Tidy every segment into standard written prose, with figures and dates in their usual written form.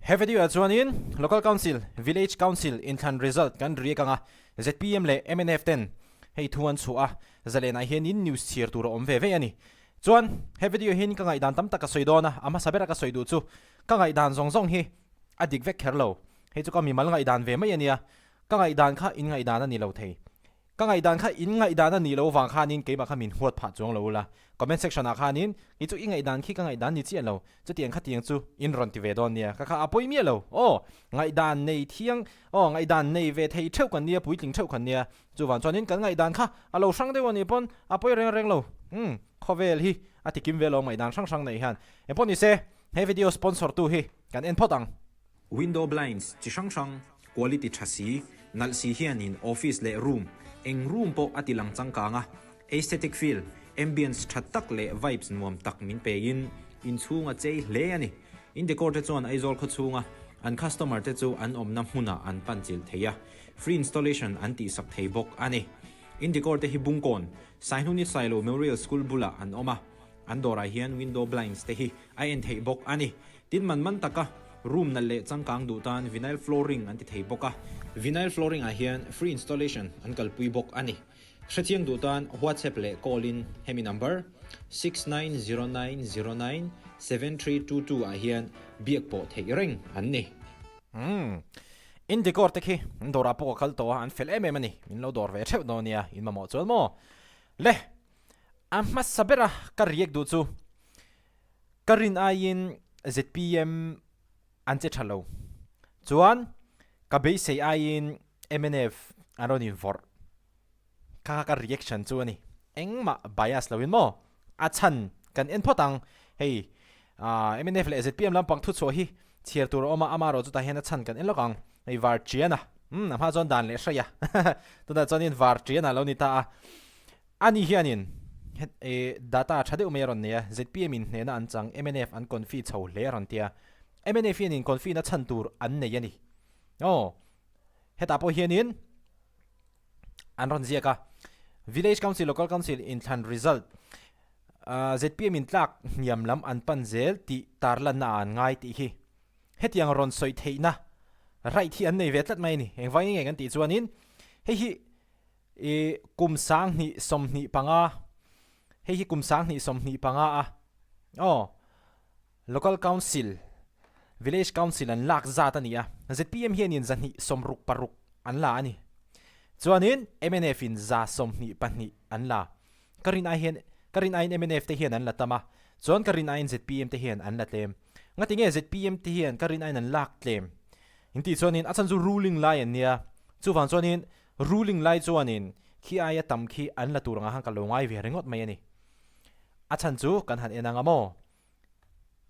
He video ah chuanin Local Council, Village Council inthlan result kan riak anga zpm leh mnf ten hei thu an chhuah a, zalenah hianin news chhiar tur a awm ve vei a ni. Chuan he video hian ka ngaihdan tam tak ka sawi dawn a, a hmasa bera ka sawi duh chu ka ngaihdan zawng zawng hi a dik vek kher lo. Hei chu ka mimal ngaihdan ve mai a nia, ka ngaihdan kha in ngaihdan a ni lo thei. Ka ngaihdan kha in ngaihdan a nih loh vang khanin keimah kha min huat phah chuang lo ula, comment section ah khanin kei chu i ngaihdan khi ka ngaihdan ni chiah lo, chutiang khatiang chu in rawn ti ve dawn nia, ka kha a pawi miah lo aw, ngaihdan nei thiang aw ngaihdan nei ve thei theuh kan nia, puitling theuh kan nia, chuvang chuanin kan ngaihdan kha a lo hrang deuh a nih pawn a pawi reng reng lo, umm khawvel hi a ti kim ve lo ngaihdan hrang hrang neih hian, engpawh ni se he video sponsor tu hi kan en phawt ang. Window blinds chi hrang hrang, quality tha si, nalh si hianin office leh room, eng room pawh a ti lang changkang a, aesthetic feel, ambience tha tak leh vibes nuam tak min pein inchhung a chei hle a ni. In decor te chuan Aizawl khawchhunga an customer te chu an awmna hmunah an pan chilh thei a, free installation an tihsak thei bawk a ni. In decor te hi Bungkawn, Saihnuni Sailo Memorial School bulah an awm a, An dawrah hian window blinds te hi a en theih bawk a ni. Tin man man taka room nalh leh changkang duh tan vinyl flooring an ti thei bawk a. Vinyl flooring ah hian free installation an kalpui bawk a ni. Hrechiang duh tan WhatsApp leh call in hemi number, 6909097322 ah hian biak pawh theih reng an ni. Umm. In decor te khi an dawrah pawh ka kal tawh a, an fel em em a ni. Min lo dawr ve theuh dawn nia, in mamawh chuan maw? Le! A hmasa bera ka riak duh chu ka rin aiin zpm an che tha lo. Chuan ka beisei aiin mnf an rawn invawrh. Kha kha ka reaction chu a ni. Engmah bias loin maw? A chhan kan en phawt ang. Hei mnf leh zpm lampang thuchhuah hi chhiar tur a awm a, amaherawh chutah hian a chhan kan en lawk ang. Hei Varṭiana, umm a hma chuan dan leh hraih a, tunah chuanin Varṭiana a lo ni ta a. Ani hianin e data tha deuh mai a rawn nei a, zpm in hnehna an chang, mnf an confi chho hle a rawn ti a. Mnf hianin confi na chhan tur an nei a ni. Aw, hetah pawh hianin an rawn ziak a, Village Council, Local Council inthlan result zpm in tlak hniam lam an pan zel tih tarlanna ah an ngai tih hi. Hetiang rawn sawi theihna right hi an nei ve tlat mai a ni. Engvangin nge kan tih chuanin hei hi I kum 2025, hei hi kum 2025 a aw Local Council, Village Council an lak zat a ni a, zpm hianin 266 an la a ni. Chuanin mnf in 122 an la. Ka rin ai hian ka rin aiin mnf te hian an la tam a, chuan ka rin aiin zpm te hian an la tlem. Ngatinge zpm te hian ka rin aiin an lak tlem? Intih chuanin a chhan chu ruling lai an nia, chuvang chuanin Ruling lai chuanin khi aia tam khi an la tur anga khan ka lo ngai ve ringawt mai a ni. A chhan chu kan han en anga maw?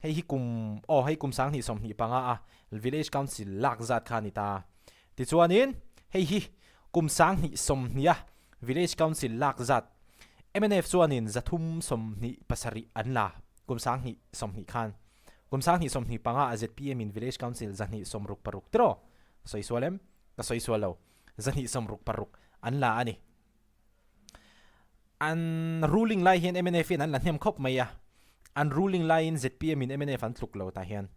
Hei hi kum, aw hei kum 2025 a Village Council lak zat kha a ni ta. Tichuanin hei hi kum 2020 a Village Council lak zat mnf chuanin 327 an la kum 2020 khan. Kum 2025 a zpm in Village Council 266 tiraw? Sawi sual em? Ka sawi sual lo. 266 an la a ni. An ruling lai hian mnf hian an la hnem khawp mai a, an ruling laiin zpm in mnf an tluk lo tah hian.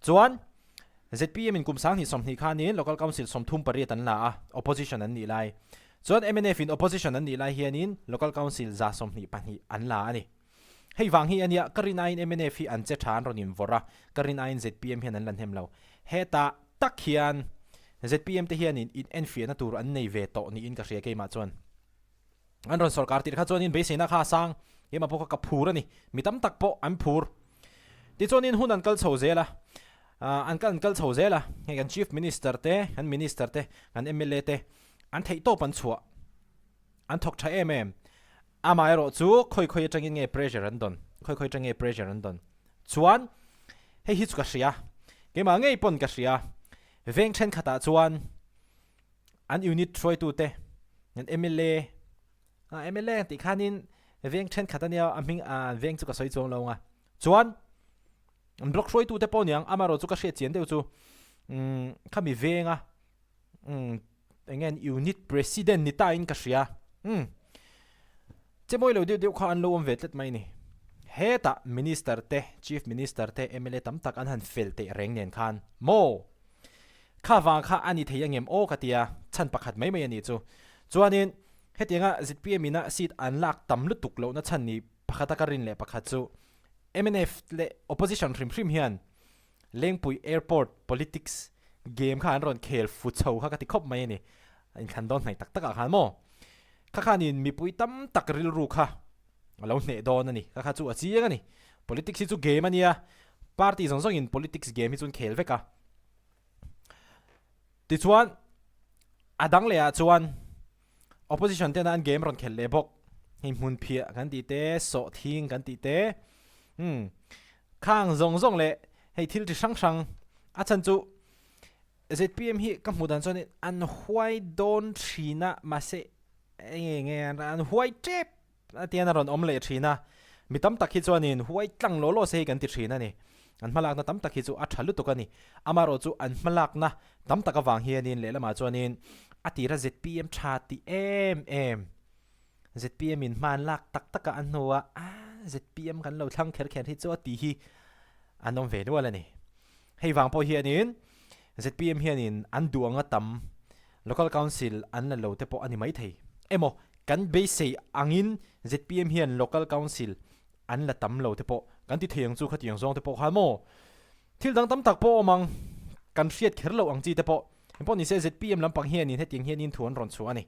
Chuan zpm in kum 2020 khanin Local Council 38 an la a, opposition an nih lai. Chuan mnf in opposition an nih lai hianin Local Council 122 an la a ni. Hei vang hi a nia, ka rin aiin mnf hi an che tha an rawn invawrh a, ka rin aiin zpm hian an la hnem lo. Hetah tak hian zpm te hianin in enfiahna tur an nei ve tawh niin ka hria keimah chuan. An rawn sawrkar tirh kha chuanin beiseina kha a sang, keimah pawh kha ka phur a ni, mi tam tak pawh an phur. Tichuanin hun an kal chho zel a, an kal an kal chho zel a, hei kan Chief Minister te, kan Minister te, kan mla te an theihtawp an chhuah. An thawk tha em em. Amaherawh chu khawi khawi atangin nge pressure an dawn? Khawi khawi atang nge pressure an dawn? Chuan hei hi chu ka hria. Keimah ngei pawn ka hria. Veng thenkhatah chuan an unit hruaitute, an mla, ah mla ang tih khanin veng thenkhat ania a hming ah veng chu ka sawi chuang lo ang a. Chuan an block hruaitute pawh niang amaherawh chu ka hriat chian deuh chu umm khami venga Umm eng nge unit president ni ta in ka hria umm che mawi lo deuh deuh kha an lo awm ve tlat mai ni. Hetah Minister te, Chief Minister te, mla tam tak an han fel teh reng nen khan maw? Kha vang kha a ni thei angem aw ka tia, chhan pakhat mai mai a nih chu. Chuanin hetianga zpm ina seat an lak tam lutuk lohna chhan ni pakhata ka rin leh pakhat chu mnf leh opposition hrim hrim hian Lengpui Airport politics game kha an rawn khel fu chho kha ka ti khawp mai a ni. Inthlan dawn hnaih tak takah khan maw? Kha khanin mipui tam tak rilru kha a lo hneh dawn a ni. Kha kha chu a chiang a ni. Politics hi chu game a nia, party zawng zawngin politics game hi chu an khel vek a. Tichuan a dang lehah chuan opposition tena an game rawn khelh leh bawk. Hei hmun phiah kan tih te, sawh thing kan tih te, umm khang zawng zawng leh hei thil chi hrang hrang a chhan chu zpm hi ka hmuh dan chuanin an huai dawn thin a mahse enge nge an huai tep A tian a rawn awm leh thin a, mi tam tak hi chuanin huai tlang law law se hi kan ti thin a ni. An hmalakna tam tak hi chu a tha lutuk a ni. Amaherawh chu an hmalakna tam tak avang hianin lehlamah chuanin a tira zpm tha ti em em, zpm in hma an lak tak taka a hnua a zpm kan lo thlang kher kher hi chu a tih hi an awm ve nual a ni. Hei vang pawh hianin zpm hianin an duh anga tam Local Council an la lo te pawh a ni maithei. Emaw kan beisei angin zpm hian Local Council an la tam lo te pawh kan ti thei ang chu khatiang zawng te pawh khan maw? Thil dang tam tak pawh awm ang, kan hriat kher loh ang chi te pawh. Engpawh nise zpm lampang hianin hetiang hianin thu an rawn chhuah a ni.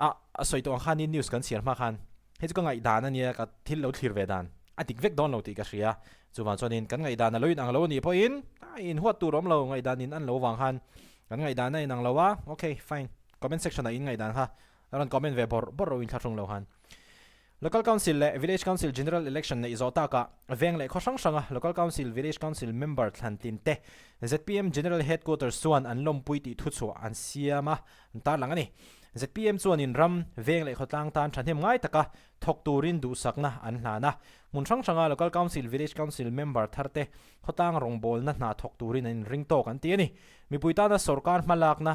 A a sawi tawh ang khanin news kan chhiar hma khan hei chu ka ngaihdan a nia ka thil lo thlir ve dan a dik vek dawn lo tih ka hria chuvang chuanin kan ngaihdan a lo inang lo a nih pawhin a inhuat tur awm lo ngaihdan in an lo vang khan kan ngaihdan a inang lo a ok fine comment section ah in ngaihdan kha a rawn comment ve bawrh bawrh ro inthlahrung lo khan Local Council leh Village Council General Election neih zawh takah veng leh khaw hrang hranga Local Council, Village Council member thlan tin te zpm General Headquarters chuan an lawmpui tih thuchhuah an siam a, an tarlang a ni. Zpm chuanin ram, veng leh khawtlang tan thahnem ngai taka thawk turin duhsakna an hlan a. Hmun hrang hranga Local Council, Village Council member thar te khawtlang rawngbawlna hna thawk turin an inring tawk an ti a ni. Mipui tana sorkar hmalakna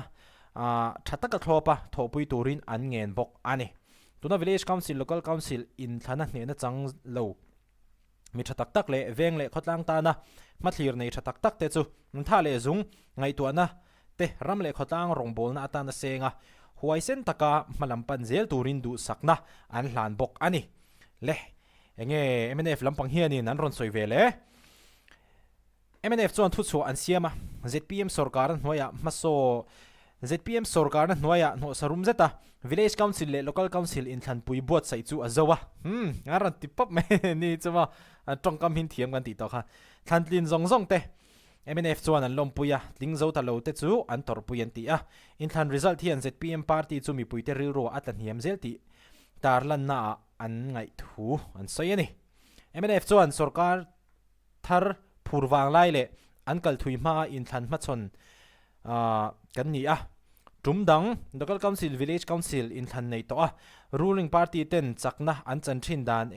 tha taka thlawpa thawhpui turin an ngen bawk a ni. Tuna Village Council, Local Council inthlana hnehna chang lo mi tha tak tak leh veng leh khawtlang tana hmathlir nei tha tak tak te chu tha leh zung ngaihtuahna te ram leh khawtlang rawngbawlna atana seng a, huaisen taka hmalam pan zel turin duhsakna an hlan bawk a ni. Le, enge mnf lampang hianin an rawn sawi ve le? Mnf chuan thuchhuah an siam a, zpm sorkarna hnuaiah hmasaw zpm sorkarna hnuaiah hnawhsa rum zet a, Village Council leh Local Council inthlanpui buatsaih chu a zo a. Umm, a rawn ti pawp mai ni chu maw, tawngkam hin thiam kan tih tawh kha. Thlantlin zawng zawng te mnf chuan an lawmpui a, tling zo ta lo te chu an tawrhpui an ti a. Inthlan result hian zpm party chu mipuite rilruah a tla hniam zel tih tarlannaah an ngaih thu an sawi a ni. Mnf chuan sorkar thar phur vang lai leh an kal thui hmaa inthlan hmachhawn kan ni a. Tum dang Local Council, Village Council inthlan nei tawh a, ruling party ten chakna an chan thin dan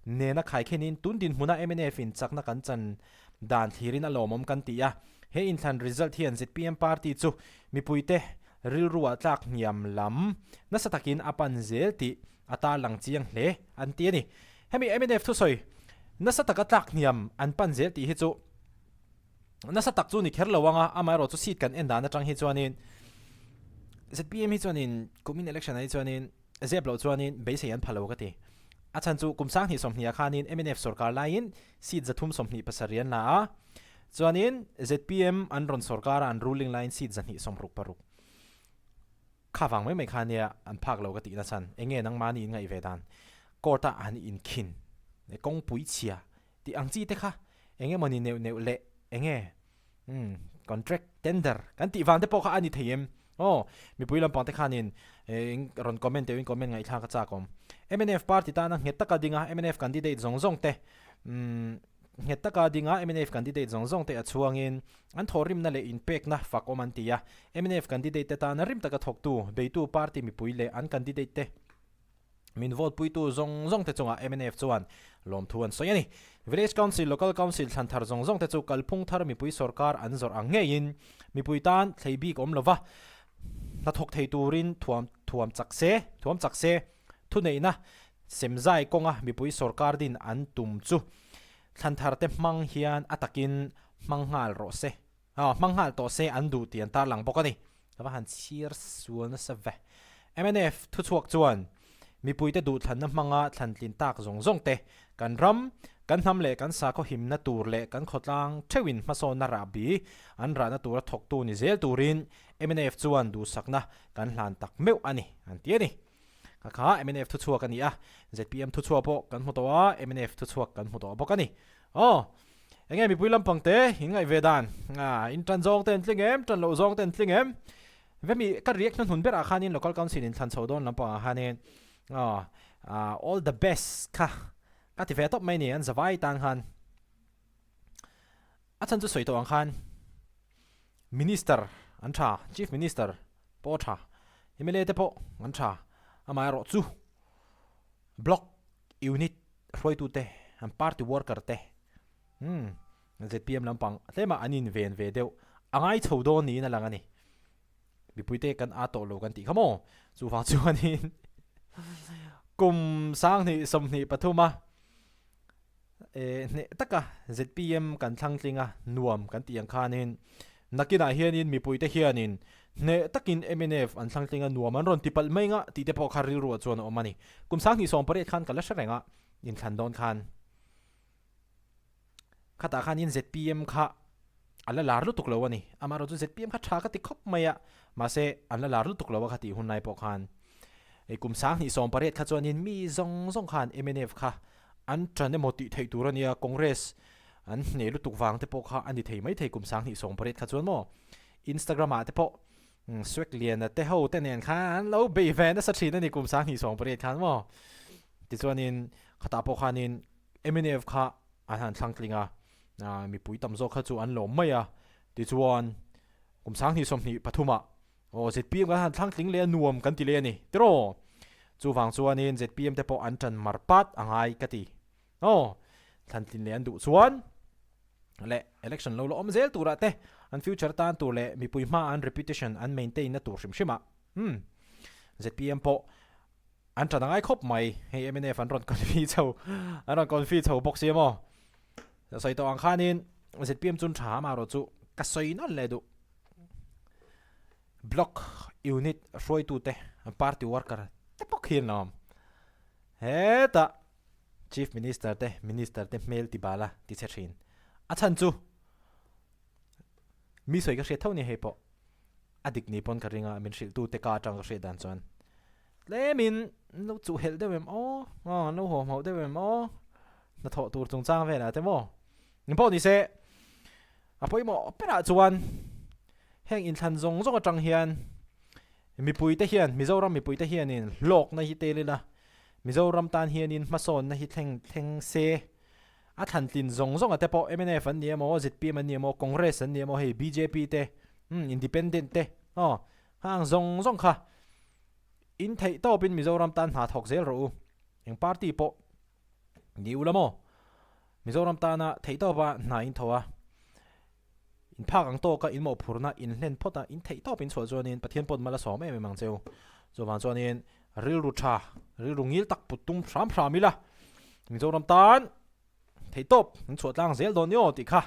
nena khaikhenin tun dinhmuna mnf in chakna kan chan dan thlirin a lawmawm kan ti a. He inthlan result hian zpm party chu mipuite rilruah tlak hniam lam nasa takin a pan zel tih a tarlang chiang hle an ti a ni. Hemi mnf thusawi nasa taka tlak hniam an pan zel tih hi chu nasa tak chu ni kher lo ang a, amaherawh chu seat kan en dan atang hi chuanin zpm hi chuanin kumin election ah hi chuanin zep loh chuanin beisei an pha lo ka ti. A chhan chu kum 2020 ah khanin mnf sorkar laiin seat 327 an la a, chuanin zpm an rawn sorkar a an ruling laiin seat 266. Kha vang mai mai kha nia an phak lo ka tih na chhan eng nge nangmahni in ngaih ve dan court a han inkhin leh kawngpui chhia tih ang chi te kha eng emawni neuh neuh leh eng nge umm contract tender kan tih vang te pawh kha a ni thei em aw mipui lampang te khanin eng rawn comment teuhin comment ngaihthlak a chak awm mnf party tana nghet taka dinga mnf candidate zawng zawng te umm nghet taka dinga mnf candidate zawng zawng te a chhuangin An thawhrimna leh inpekna fak awm an ti a, mnf candidate te tana rim taka thawktu, beitu party mipui leh an candidate te min vote puitu zawng zawng te chungah mnf chuan lawmthu an sawi a ni. Village Council, Local Council thlan thar zawng zawng te chu kalphung thar mipui sorkar an zawrh ang ngeiin mipui tan thlei bik awm lova hnathawk thei turin thuam thuam chak se, thuam chak se, thuneihna. Semzai kawnga mipui sorkar din an tum chu thlanthar te hmang hian a takin hmang nghal rawh se, hmang nghal tawh se an duh tih an tarlang bawk a ni. Ka va han chhiar sual nasa ve. Mnf thuchhuak chuan mipuite duhthlanna hmanga thlantlin tak zawng zawng te, kan ram, kan hnam leh kan sakhaw himna tur leh kan khawtlang theuhin hmasawnna rahbi an rahna tura thawktu ni zel turin mnf chuan duhsakna kan hlan tak meuh a ni, an ti a ni. Kha kha mnf thuchhuak a ni a, zpm thuchhuak pawh kan hmu tawh a, mnf thuchhuak kan hmu tawh bawk a ni. Aw, enge mipui lampang te in ngaih ve dan? In tan zawng te an tling em? Tan loh zawng te an tling em? Vemi ka react hnuhnun berah khanin local council in thlan chho dawn lampang ah khanin aw all the best kha ka ti ve tawp mai ni an zavai tan khan a chhan chu sawi tawh ang khan Minister an tha, Chief Minister pawh a tha, mla te pawh an tha, amaherawh chu Block Unit hruaitute an party worker te umm zpm lampang tlema an inven ve deuh a ngai chho dawn niin a lang a ni. Mipuite kan a tawh lo kan tih kha maw? Chuvang chuanin kum 20 23 a Eh, hneh taka zpm kan thlang tling a, nuam kan tih ang khanin nakinah hianin mipuite hianin hneh takin mnf an thlang tling a, nuam an rawn ti palh mai nga tih te pawh kha rilruah chuan a awm a ni. Kum 2018 khan ka la hre reng a, inthlan dawn khan khatah khanin zpm kha a la lar lutuk lo a ni. Amaherawhchu zpm kha tha ka ti khawp mai a, mahse an la lar lutuk lo a kha tih hun lai pawh khan hei kum 2018 kha chuanin mi zawng zawng khan mnf kha an tan emaw tih theih tur a nia, Congress an hneh lutuk vang te pawh kha a ni thei mai thei kum 2018 kha chuan maw Instagram ah te pawh Swag Liana te ho te nen khan an lo bei ve nasa thin a ni kum 2018 khan maw. Tichuanin khatah pawh khanin mnf kha an han thlang tling a, mipui tam zawk kha chu an lawm mai a, tichuan kum 2023 ah aw zpm kan han thlang tling leh a nuam kan ti leh a ni tiraw? Chuvang chuanin zpm te pawh an tan mar pat a ngai ka ti aw, thlan tlin leh an duh chuan leh election lo la awm zel turah te an future tan tur leh mipui hma an reputation an maintain na tur hrim hrim ah umm zpm pawh An ṭan a ngai khawp mai, hei mnf an rawn confi chho, an rawn confi chho bawk si emaw? Sawi tawh ang khanin zpm chun ṭha amaherawh chu ka sawi nawn leh duh. Block unit hruaitute, party worker te bawk hi an lo awm. Hetah Chief Minister te, Minister te hmel ti bal a ti chhe ṭhin. A chhan chu mi sawi ka hriat tho nia hei pawh. A dik ni pawn ka ring a, min hrilh tu te ka atang ka hriat dan chuan tlemin an lo chuh helh deuh em aw, aw an lo haw hmauh deuh em aw, hnathawh tur chungchang velah te maw. Eng pawh ni se, a pawimawh berah chuan heng inthlan zawng zawng atang hian mipui te hian Mizoram mipui te hianin hlawkna hi tel ila, Mizoram tan hianin hmasawnna hi thleng thleng se. A thlan tlin zawng zawng a te pawh mnf an ni emaw, zpm an ni emaw, Congress an ni emaw hei bjp te, umm independent te aw hang zawng zawng kha in theih tawp in Mizoram tan hna thawk zel rawh u. Eng party pawh ni ula maw Mizoram tana theih tawp a hna in tho a, in phak ang tawk a in mawhphurna in hlen phawt a, in theih tawp in chhuah chuanin Pathian pawt mal a sawm em em ang cheu. Chuvang chuanin Rilru tha, rilru ngil tak put tum hram hram ila, Mizoram tan theihtawp an chhuah tlang zel dawn ni aw tih kha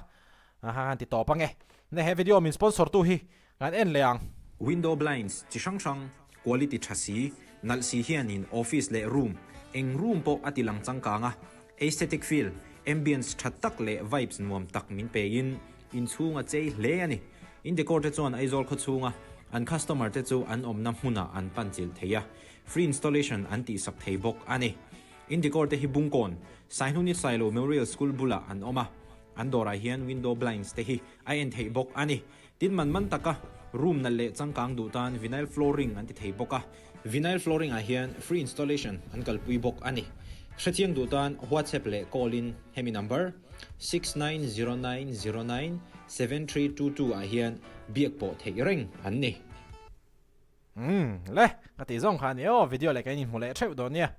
a han ti tawp ange. Ne he video min sponsor tu hi kan en leh ang. Window blinds chi hrang hrang, quality tha si, nalh si hianin office leh room, eng room pawh a ti lang changkang a, aesthetic feel, ambience tha tak leh vibes nuam tak min pein inchhung a chei hle a ni. In decor te chuan Aizawl khawchhunga an customer te chu an awmna hmunah an pan chilh thei a, free installation an tihsak thei bawk a ni. In decor te hi Bungkawn, Saihnuni Sailo Memorial School bulah an awm a, an dawrah hian window blinds te hi a en theih bawk a ni. Tin man man taka room nalh leh changkang duh tan vinyl flooring an ti thei bawk a. Vinyl flooring ah hian free installation an kalpui bawk a ni. Hrechiang duh tan WhatsApp leh call in hemi number 6909097322 ah hian biak pawh theih reng an ni. Umm le, ka tih zawng kha a ni aw, video leh ka in inhmu leh theuh dawn nia.